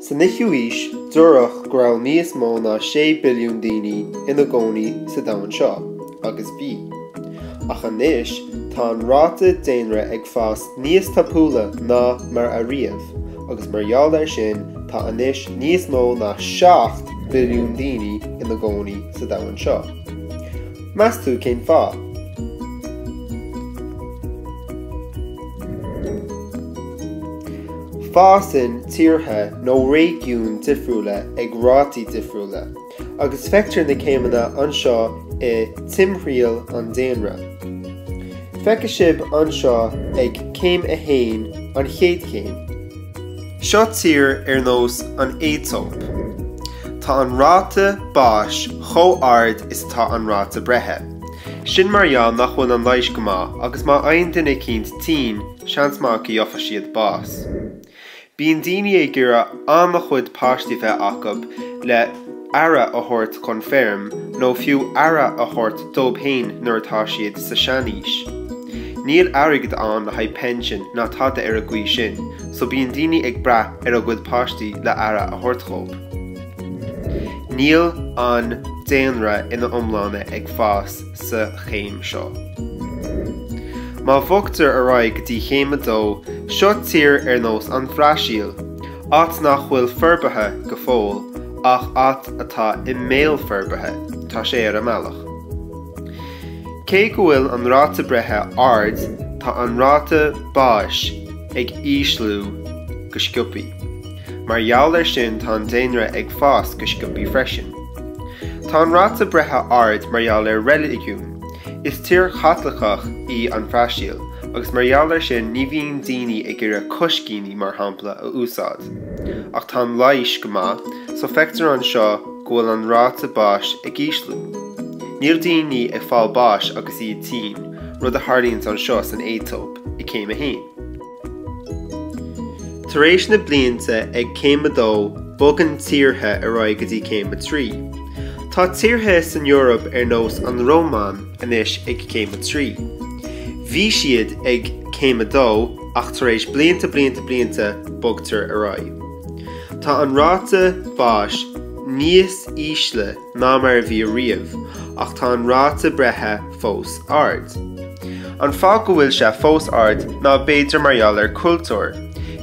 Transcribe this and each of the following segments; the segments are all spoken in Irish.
San fhichiú haois, dúradh go raibh níos mó ná 6 billiún daoine ina gcónaí sa domhan seo, agus bhí. Ach anois, tá an ráta daonra ag fás níos tapúla ná mar a riamh, agus mar gheall air sin, tá anois níos mó ná 7 billiún daoine ina gcónaí sa domhan seo. Meas tú cén fáth? Fásann tíortha nó réigiúin difriúla ag rátaí difriúla, agus feictear na céimeanna anseo i dtimthriall an daonra. Feicfidh sibh anseo ag céim 1 an chéad chéim. Seo tír ar nós an Aetóip. Tá an ráta báis chomh ard is atá an ráta breithe. Sin mar gheall nach bhfuil an leighis go maith agus má fhaigheann duine eicínt tinn, seans maith go gheofa siad bás. Bíonn daoine ag iarraidh an-chuid páistí bheith acu le aire a thabhairt don feirm nó fiú aire a thabhairt dóibh féin nuair atá siad sa seanaois. Níl airgead ann le haghaidh pension ná tada ar an gcaoi sin so bíonn daoine ag brath ar a gcuid páistí le aire a thabhairt dhóibh. Níl an daonra ina iomláine ag fás. sa chéim seo. Má bhogtar ar aghaidh go dtí chéim 2, seo tír ar nós an Bhrasaíl, áit nach bhfuil forbartha go fóill, ach áit atá i mbéal forbartha, tá sé ar an mbealach. Cé go bhfuil an ráta breithe ard, tá an ráta báis ag ísliú go sciobthaí. Mar gheall air sin tá an daonra ag fás go sciobthaí freisin. Tá an ráta breithe ard mar gheall ar reiligiún. Is tír Chaitliceach í an Bhrasaíl agus mar gheall air sin ní bhíonn daoine ag iarraidh coiscíní, mar shampla, a úsáid. Ach tá an leighis go maith, so feictear anseo go bhfuil an ráta báis ag ísliú. Níl daoine ag fáil báis agus iad tinn, rud a tharlaíonns anseo san Aetóip, i céim 1. Tar éis na blianta ag céim 2, bogann tíortha ar aghaidh go dtí céim 3. Tá tíortha san Eoraip ar nós an Rómáin anois ag céim 3. Bhí siad ag céim 2 ach tar éis blianta blianta blianta bogtar ar aghaidh. Tá an ráta báis níos ísle ná mar a bhí ariamh ach tá an ráta breithe fós ard. An fáth go bhfuil sé fós ard ná b'fhéidir mar gheall ar cultúr.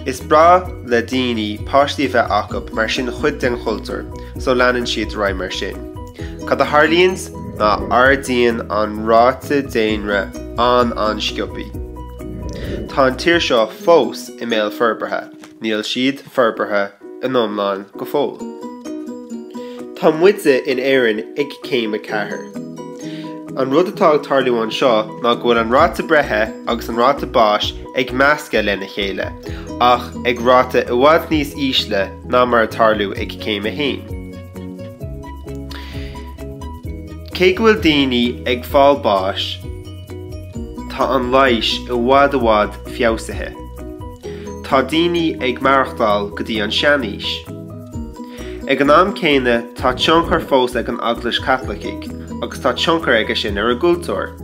Is breá le daoine páistí a bheith acu mar sin chuid den chultúr so leanann siad ar aghaidh mar sin. Cad a tharlaíonns ná ardaíonn an ráta daonra an-an-sciobthaí. Tá an tír seo fós i mbéal forbartha. Níl siad forbartha in iomlán go fóill. Tá muide in Éirinn ag céim 4. An rud atá ag tarlú anseo ná go bhfuil an ráta breithe agus an ráta báis ag meascadh lena chéile, ach ag ráta i bhfad níos ísle ná mar a tarlú ag céim 1. Cé go bhfuil daoine ag fáil báis, tá an leighis i bhfad i bhfad feabhsaithe. Tá daoine ag maireachtáil go dtí an seanaois. Ag an am céanna tá tionchar fós ag an Eaglais Chaitlicigh agus tá tionchar aige sin ar a gcultúr.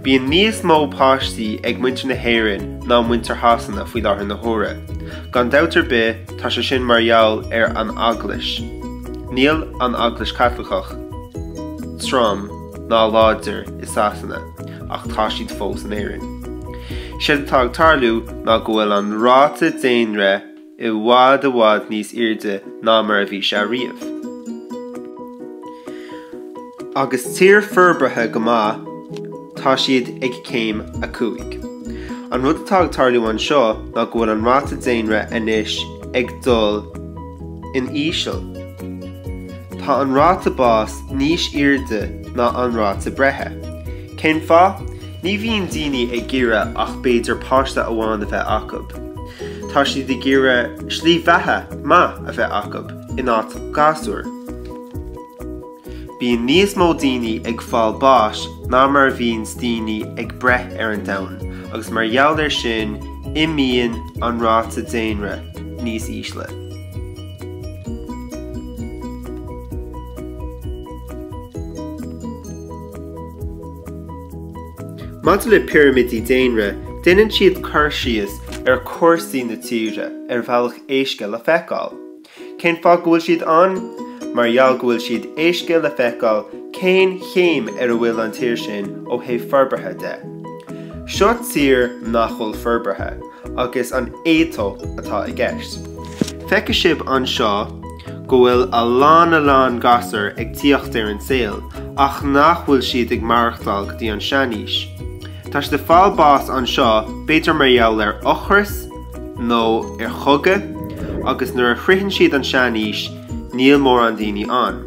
Bíonn níos mó páistí ag muintir na hÉireann ná muintir Shasana faoi láthair na huaire. Gan dabht ar bith tá sé sin mar gheall ar an Eaglais. Níl an Eaglais Chaitliceach trom ná láidir i Sasana ach tá siad fós in Éirinn. Séard atá ag tarlú ná go bhfuil an ráta daonra i bhfad i bhfad níos airde ná mar a bhí sé riamh. Agus tír forbartha go maith, tá siad ag céim 5. An rud atá ag tarlú anseo ná go bhfuil an ráta daonra anois ag dul in íseal. Tá an ráta bás níos airde ná an ráta breithe. Cén fáth? Ní bhíonn daoine ag iarraidh ach b'fhéidir páiste amháin a bheith acu. Tá siad ag iarraidh slí bheatha maith a bheith acu in áit gasúr. Bíonn níos mó daoine ag fáil báis ná mar a bhíonns daoine ag breith ar an domhan agus mar gheall air sin imíonn an ráta daonra níos ísle. Maidir le pirimidí daonra, déanann siad cur síos ar chúrsaí na tíre ar bhealach éasca le feiceáil. Cén fáth go bhfuil siad ann? Mar gheall go bhfuil siad éasca le feiceáil cén chéim ar a bhfuil an tír sin ó thaobh forbartha de. Seo tír nach bhfuil forbartha, agus an Aetóip atá i gceist. Feicfidh sibh anseo go bhfuil a lán a lán gasúr ag tíocht ar an saol ach nach bhfuil siad ag maireachtáil go dtí an seanaois. Tá siad ag fáil bás anseo b'fhéidir mar gheall ar ocras nó ar chogadh agus nuair a shroicheann siad an seanaois níl mórán daoine ann.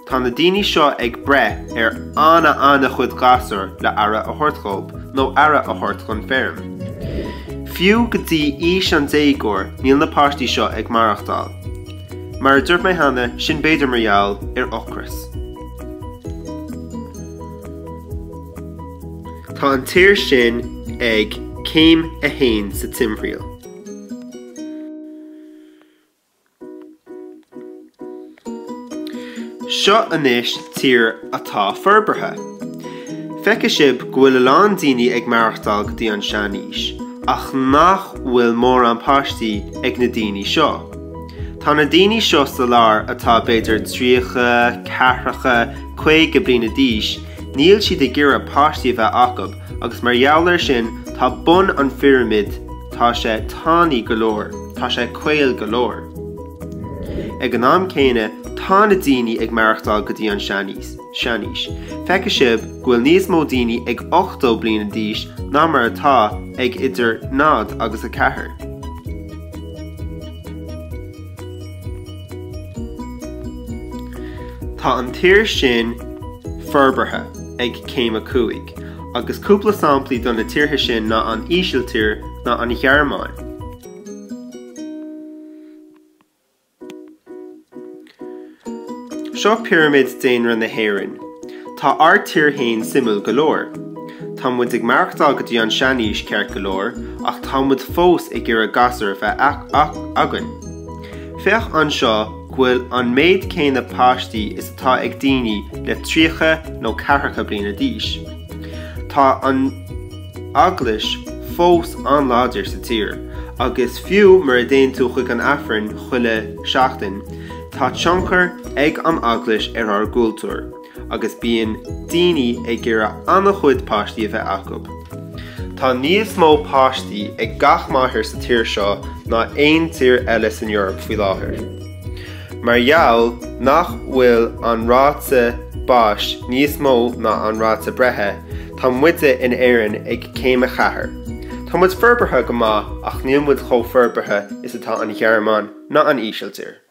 Tá na daoine seo ag breith ar ana-ana-chuid gasúr le aire a thabhairt dhób nó aire a thabhairt dhon feirm. Fiú go dtí aois an déagóir níl na páistí seo ag maireachtáil. Mar a dúirt mé cheana, sin b'fhéidir mar gheall ar ocras. Tá an tír sin ag céim 1 sa timthriall. Seo anois tír atá forbartha. Feicfidh sibh go bhfuil a lán daoine ag maireachtáil go dtí an seanaois, ach nach bhfuil mórán páistí ag na daoine seo. Tá na daoine seo sa lár atá b'fhéidir 30, ceathracha, 50 bliana d'aois, níl siad ag iarraidh páistí a bheith acu agus mar gheall air sin tá bun an phirimid, tá sé tanaí go leor, tá sé caol go leor. Ag an am céanna, tá na daoine ag maireachtáil go dtí an seanaois. Feicfidh sibh go bhfuil níos mó daoine ag 80 bliana d'aois ná mar atá ag idir 0 agus 4. Tá an tír sin forbartha ag céim 5, agus cúpla samplaí do na tíortha sin ná an Ísiltír ná an Ghearmáin. Seo pirimid daonra na hÉireann. Tá ár tír fhéin suimiúil go leor. Tá muid ag maireachtáil go dtí an seanaois ceart go leor, ach tá muid fós ag iarraidh gasúir a bheith againn. Féach anseo go bhfuil an méid céanna páistí is atá ag daoine le 30 nó ceathracha bliana d'aois. Tá an Eaglais fós an-láidir sa tír, agus fiú mura dtéann tú chuig an Aifreann chuile seachtain, tá tionchar ag an Eaglais ar ár gcultúr. agus bíonn daoine ag iarraidh an-chuid páistí a bheith acu. Tá níos mó páistí ag gach máthair sa tír seo ná aon tír eile san Eoraip faoi láthair. Mar gheall nach bhfuil an ráta báis níos mó ná an ráta breithe, tá muide in Éirinn ag céim 4. Tá muid forbartha go maith ach níl muid chomh forbartha is atá an Ghearmáin ná an Ísiltír.